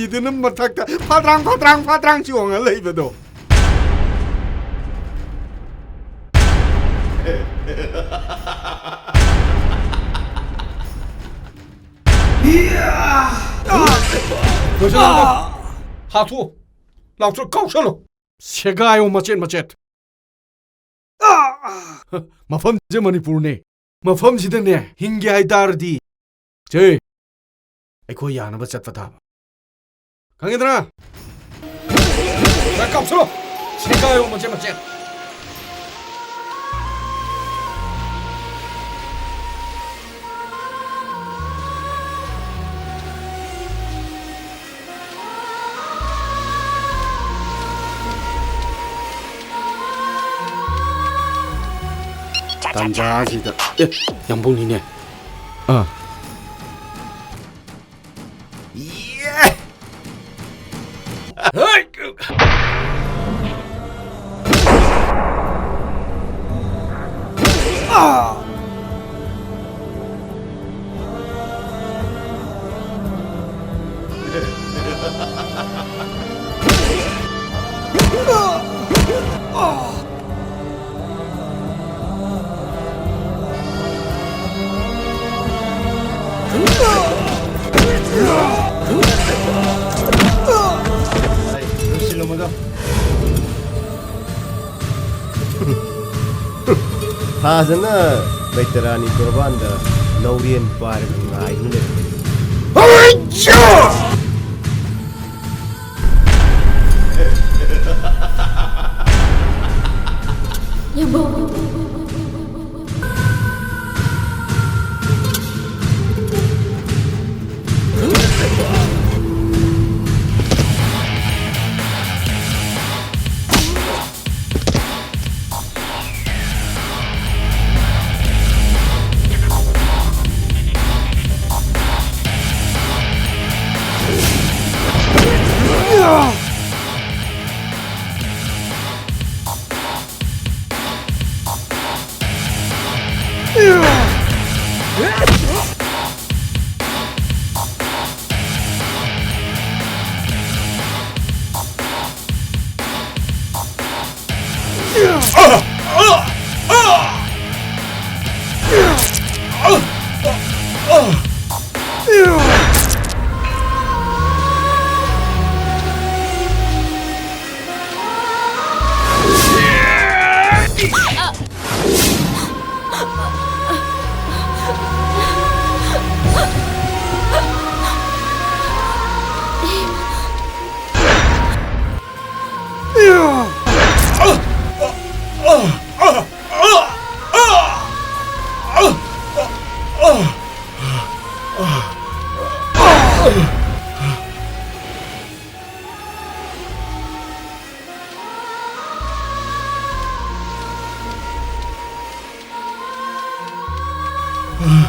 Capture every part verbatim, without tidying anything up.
ꯏꯗꯨꯅ ꯃꯊꯛꯇ ꯐꯥꯗ꯭ꯔꯥꯡ ꯐꯥꯗ꯭ꯔꯥꯡ ꯐꯥꯗ꯭ꯔꯥꯡ ꯆꯣꯡꯉ ꯂꯩꯕꯗꯣ꯫ ꯂꯣꯏꯁꯤꯜꯂꯣ꯫ ꯍꯥꯊꯨ꯫ ꯂꯥꯎꯊꯣꯛ, ꯀꯥꯎꯁꯜꯂꯣ꯫ ꯁꯦꯒꯥꯏꯌꯣ ꯃꯆꯦꯠ ꯃꯆꯦꯠ꯫ ꯃꯐꯝꯁꯦ ꯃꯅꯤꯄꯨꯔꯅꯦ꯫ ꯃꯐꯝꯁꯤꯗꯅꯦ ꯍꯤꯡꯒꯦ ꯍꯥꯏꯇꯥꯔꯗꯤ, ꯁꯦ, ꯑꯩꯈꯣꯏ ꯌꯥꯅꯕ ꯆꯠꯄ ꯇꯥꯕ꯫ ꯈꯪꯉꯦꯗꯅ? ꯀꯥꯞꯁꯤꯜꯂꯣ! ꯁꯦꯒꯥꯏꯌꯣ ꯃꯆꯦꯠ ꯃꯆꯦꯠ! ꯇꯥꯟꯖꯥꯁꯤꯗ꯫ ꯑꯦ, ꯌꯥꯝꯕꯨꯡꯅꯤꯅꯦ꯫ ꯑꯥ꯫ ꯌꯦ! ꯍꯩ! ꯑꯥ! ꯐꯖꯅ ꯕꯩꯇꯔꯥꯅꯤ ꯇꯣꯔꯕꯥꯟꯗ ꯂꯧꯔꯦꯟ ꯄꯥꯏꯔꯒ ꯉꯥꯏꯗꯨꯅ ꯂꯩꯔꯝꯃꯤ꯫ ꯎꯝ꯫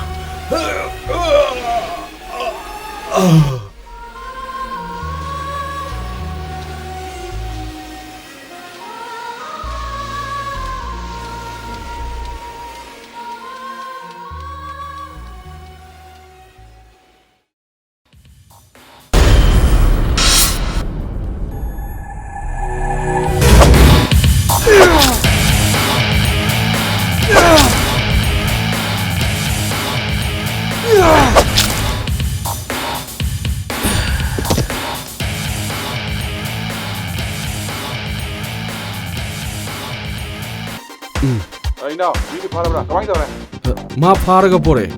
ꯑ, ꯏꯅꯥꯎ, ꯃꯤꯗꯤ ꯐꯥꯔꯕ꯭ꯔꯥ? ꯀꯃꯥꯏꯅ ꯇꯧꯔꯦ? ꯑ, ꯃꯥ ꯐꯥꯔꯒ ꯄꯣꯔꯛꯑꯦ꯫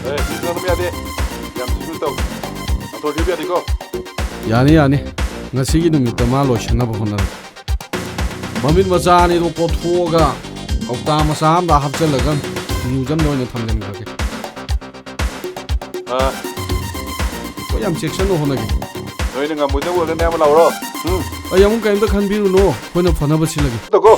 ꯑꯦ, ꯃꯤ ꯈꯪꯍꯟꯕ ꯌꯥꯗꯦ꯫ ꯌꯥꯝ ꯊꯤꯅ ꯇꯧ꯫ ꯃꯇꯣꯟ ꯊꯤꯕ ꯌꯥꯗꯦꯀꯣ꯫ ꯌꯥꯅꯤ, ꯌꯥꯅꯤ꯫ ꯉꯁꯤꯒꯤ ꯅꯨꯃꯤꯠꯇ ꯃꯥ ꯂꯣꯏꯁꯤꯟꯅꯕ ꯍꯣꯠꯅꯔꯒꯦ꯫ ꯃꯃꯤꯠ ꯃꯆꯥ ꯑꯅꯤꯗꯣ ꯀꯣꯠꯊꯣꯛꯑꯒ ꯀꯧꯇꯥ ꯃꯆꯥ ꯑꯃꯗ ꯍꯥꯞꯆꯤꯜꯂꯒ ꯃ꯭ꯌꯨꯖꯝꯗ ꯑꯣꯏꯅ ꯊꯝꯖꯤꯟꯈ꯭ꯔꯒꯦ꯫ ꯑꯥ꯫ ꯍꯣꯏ, ꯌꯥꯝ ꯆꯦꯛꯁꯤꯟꯅ ꯍꯣꯠꯅꯒꯦ꯫ ꯅꯣꯏꯅ ꯉꯝꯃꯣꯏꯗꯕ ꯑꯣꯏꯔꯒꯅ ꯑꯌꯥꯝꯕ ꯂꯥꯎꯔꯣ꯫ ꯎꯝ꯫ ꯑꯩ ꯑꯃꯨꯛ ꯀꯔꯤꯝꯇ ꯈꯟꯕꯤꯔꯨꯅꯨ, ꯑꯩꯈꯣꯏꯅ ꯐꯅꯕ ꯁꯤꯜꯂꯒꯦ꯫ ꯇꯧꯀꯣ꯫